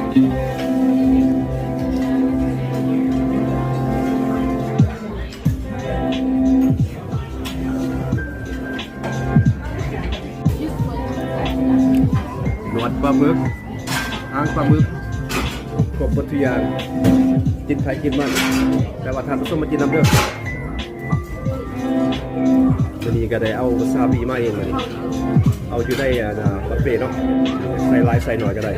ໜວດປາໝຶກ ຫາງປາໝຶກ ຄົບເບິດທຸກຢ່າງ ກິນໃຜກິນມັນ ແຕ່ວ່າທ່ານຜູ້ຊົມມາກິນນຳເດີ. ມື້ນີ້ກໍໄດ້ເອົາວາຊາບິມາເອງມື້ນີ້ ເອົາຢູ່ໃນ ອັນ ອ່າ ບຸບເຟເນາະ ໃສ່ຫຼາຍໃສ່ໜ້ອຍກໍໄດ້.